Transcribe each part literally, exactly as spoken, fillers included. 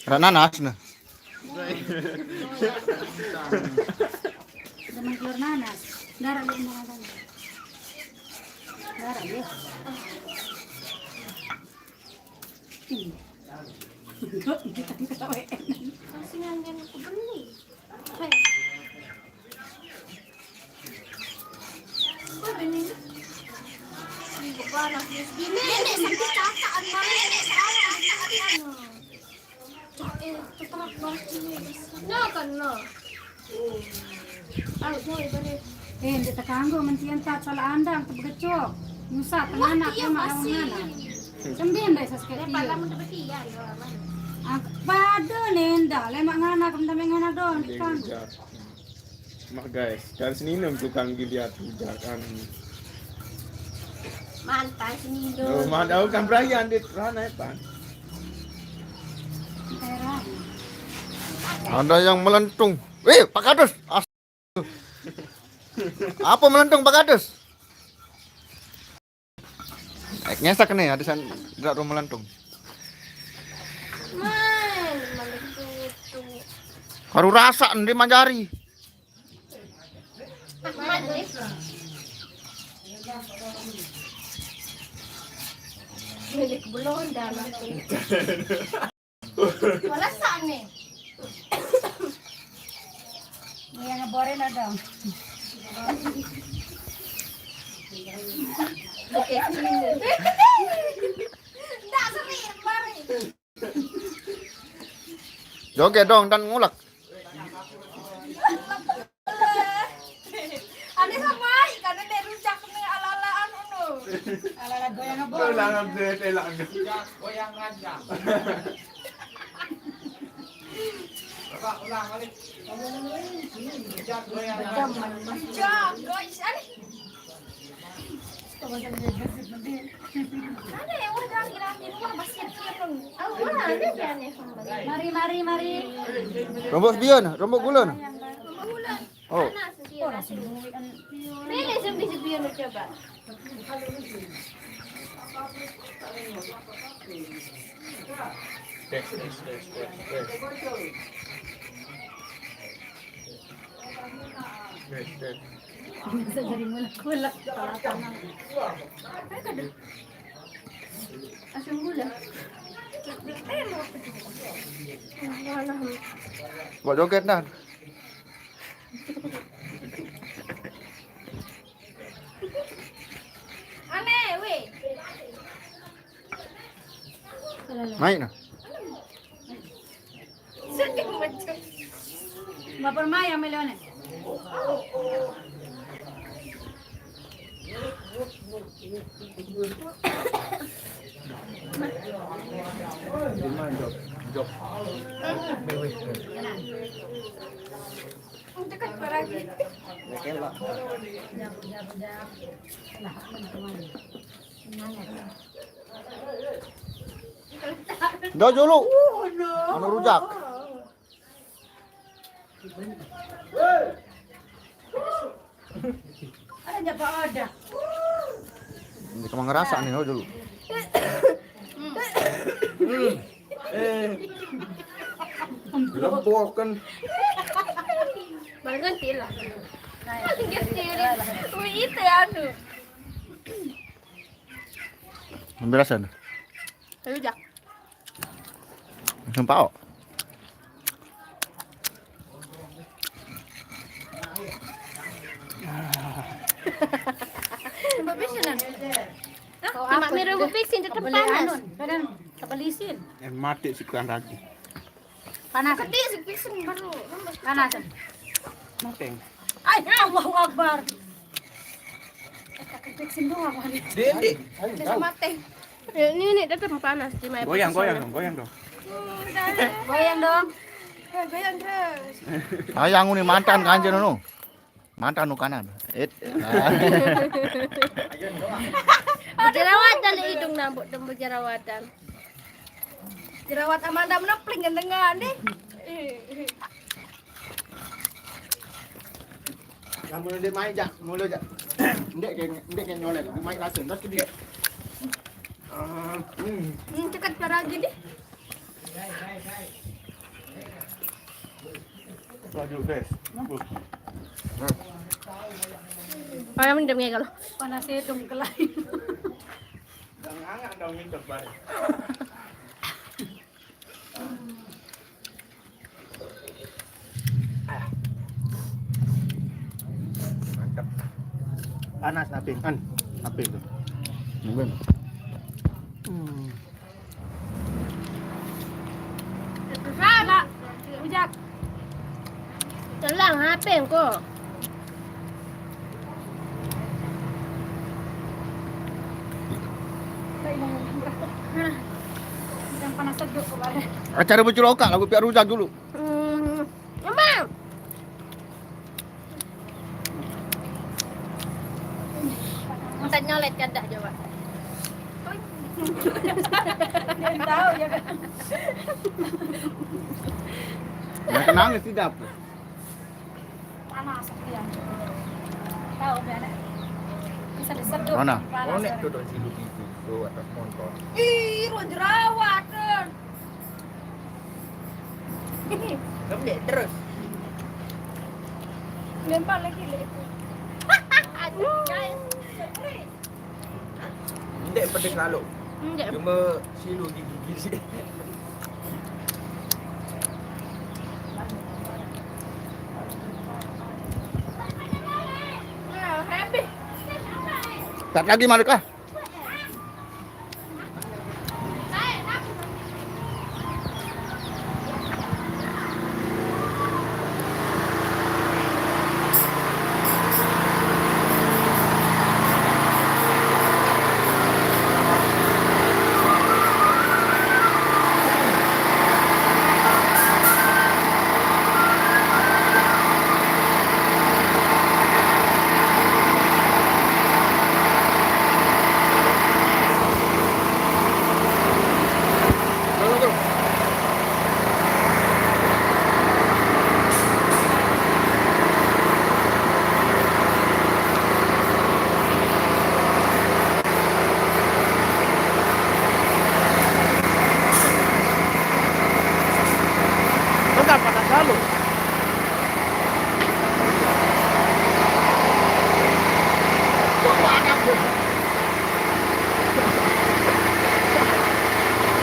Ra nanas nah. Demen telur nanas. Darah dia, darah, darah. Darah dia. Ih. Kok kita ketawain? Masih nyanyian aku beli. Apa ya? Apa ini? Ini kok panas, guys. Ini, ini, ini, ini, ini. Eh, tetap balik ini, guys. No, kan, no. Ah, jauh, balik. Eh, dia terganggu, mentian tak salah andang, terbegecok. Nusa, tenganak, dia mak lawan anak. Sembin deh, sasketi. Dia pala mun terbeti, ya, ya, aman. Ah, pada nenda, lemak ngana, kemendam ngana dong, kan. Mak guys, kan sini nem tukang dilihat hujan kan. Mantan sini dong. Oh, mantan kan Brian di sana ya, Pan. Ada yang melentung. Eh, Pak Kadus. As- Apa melentung, Pak Kadus? Eh, ngesak nih, ada san gerak rumah melentung. Main, melentung itu. Baru rasa di manjari. Milik Belanda, makin. Walasan nih. Yang ngeborin ada. Oke, sini. Ndak sering, mari. Joget dong dan ngulek. Ada sama ikan ada rujak ni ala-ala anu no. Ala-ala goyang apa? Ulang apa? Ulang. Goyang aja. Coba ulang balik. Rujak goyang. Rujak, guys. Ada. Ada yang udah bilang di rumah masih kirim. Mari, mari, mari. Rombok bion, rombok gula. Oh. Mana sih dia? Mana sih dia? Coba. Tes, tes, tes, tes, tes. Tes, tes. Bisa jadi mulak-mulak. Asam gula. Buat joget, Nan. Aneh, weh. Naik, nah. Sedih macam. Bapak Maya melone. Dah dulu. Anu rujak. Ada nyapa ada. Ini kamu ngerasa nih, oh, dulu. Eh. Lembok kan. Baru ganti lah. Ganti. Wih, itu anu. Ambil rasa nih. Rujak. Langsung pao. Mbak Pisin, Nan. Hah? Cuma apa? Mirip Mbak Pisin, tetap panas. Anu, badan kebelisin. Eh, mati si kurang lagi. Panas. Gede si Pisin baru. Panas. Mati. Ay, Allahu Akbar. Eh, kakek Pisin doang, Wali. Dende. Bisa mati. Ya, ini nih tetap panas di my. Goyang, goyang dong, goyang dong. Goyang dong. Eh, goyang terus. Sayang nih mantan kanjeng no. Mantan nu kanan. Eh. Jerawatan hidung nambuk dan berjerawatan. Jerawat Amanda menepling yang tengah nih. Kamu nanti main jak, mulu jak. Ndek kayak ndek kayak nyolek, main rasa, terus ke dia. Hmm, dekat para gini. Laju, Des. Bagus. Orang minum ya kalau. Panas itu kelai. Jangan angin dong minum, Bang. Ah. Mantap. Panas, Apin. An, Apin tuh. Apin. Hmm. Sama. Ujak. Telang, Apin ko. Yang panas sejuk kemarin. Acara bercelokak lagu piak rujak dulu. Hmm. Emang. Minta nyolet kadah coba. Dia tahu ya kan. Nah, kenangis di dapur. Panas ya. Tahu kan? Bisa disedot. Mana? Panas. Oh, nek ya. Tuh dong silu gigi tuh atas motor. Ih, ruang jerawat kan. Lembek terus. Lempar lagi, Lek. Aduh, guys. Ndek pedes lalu. Ndek. Cuma silu gigi sih. Nah, happy. Tak lagi malik ah. Enggak panas lalu. Kok panas, Bos?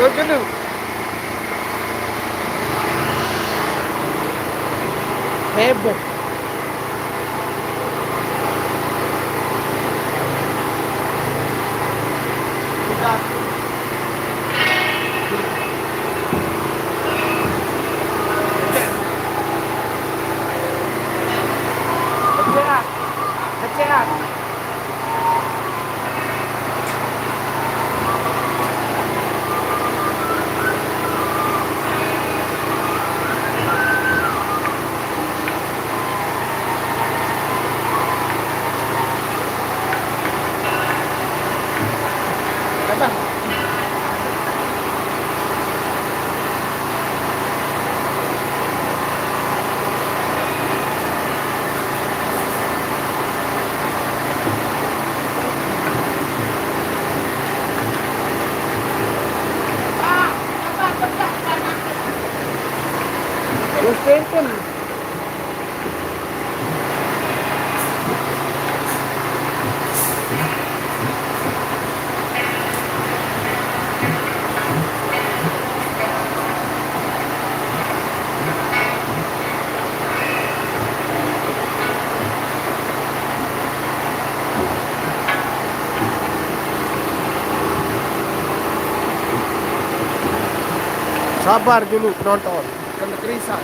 Oh, dulu. Heboh. Udah. Keceak. Keceak. Terus tenten. Sabar dulu penonton. Kena kerisan.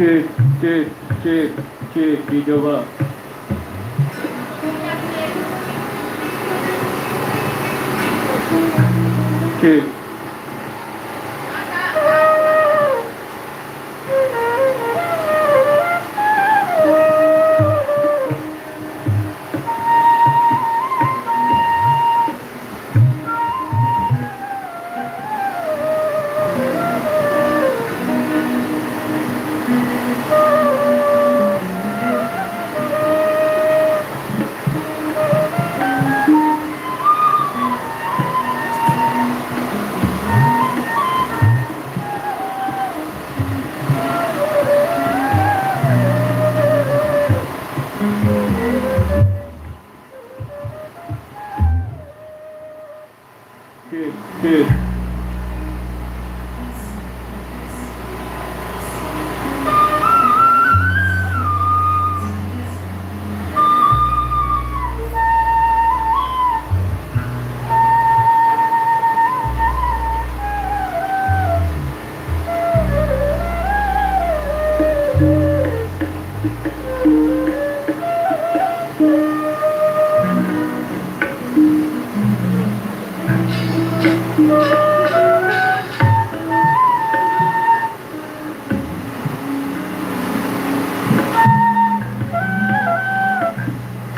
Cek, cek, cek, cek, dicoba. Cek.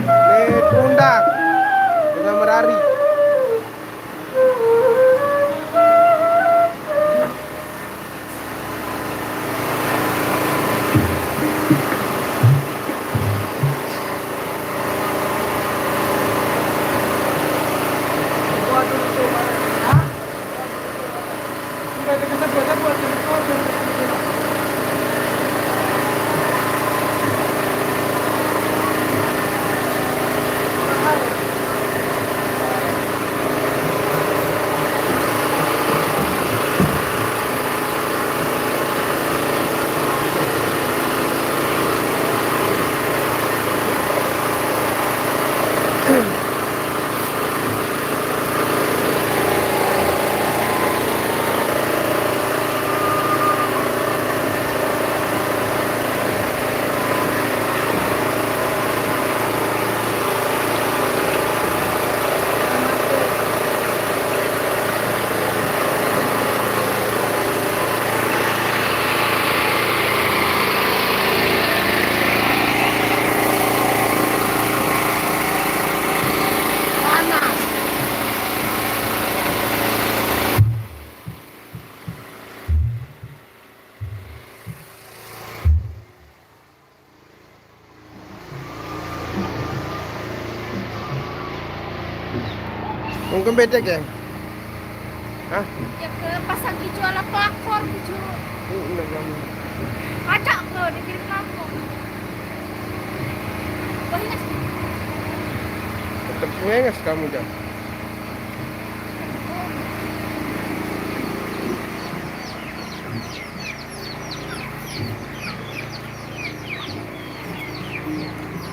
Nih, Trundang. Dengan merari. Mungkin bete, geng. Hah? Ya ke pasang hijau ala pelakor hijau. Ini enggak kamu. Ajak ke di kiri pelakor. Wah, ini tetap ngengas kamu, Jang.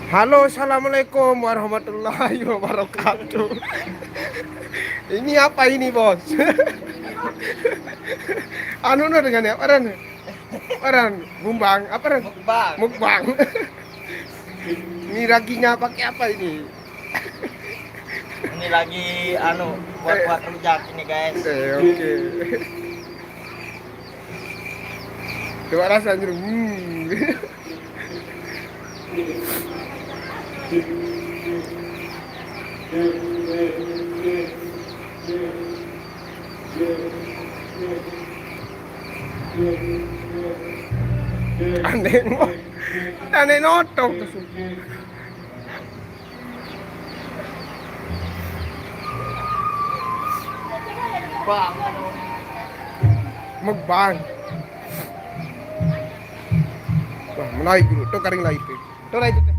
Halo, assalamualaikum warahmatullahi wabarakatuh. Ini apa ini, bos? Anu no dengan ya, apa ran? Apa ran? Gumbang, apa ran? Mukbang. Mukbang. Ini raginya pakai apa ini? Ini lagi anu, buat-buat rujak ini, guys. Eh, oke. Coba rasa jeruk. Hmm. Aneh, aneh notong. Mukbang. Wah, menaik dulu. Tuh kering lagi tuh. Tuh lagi tuh.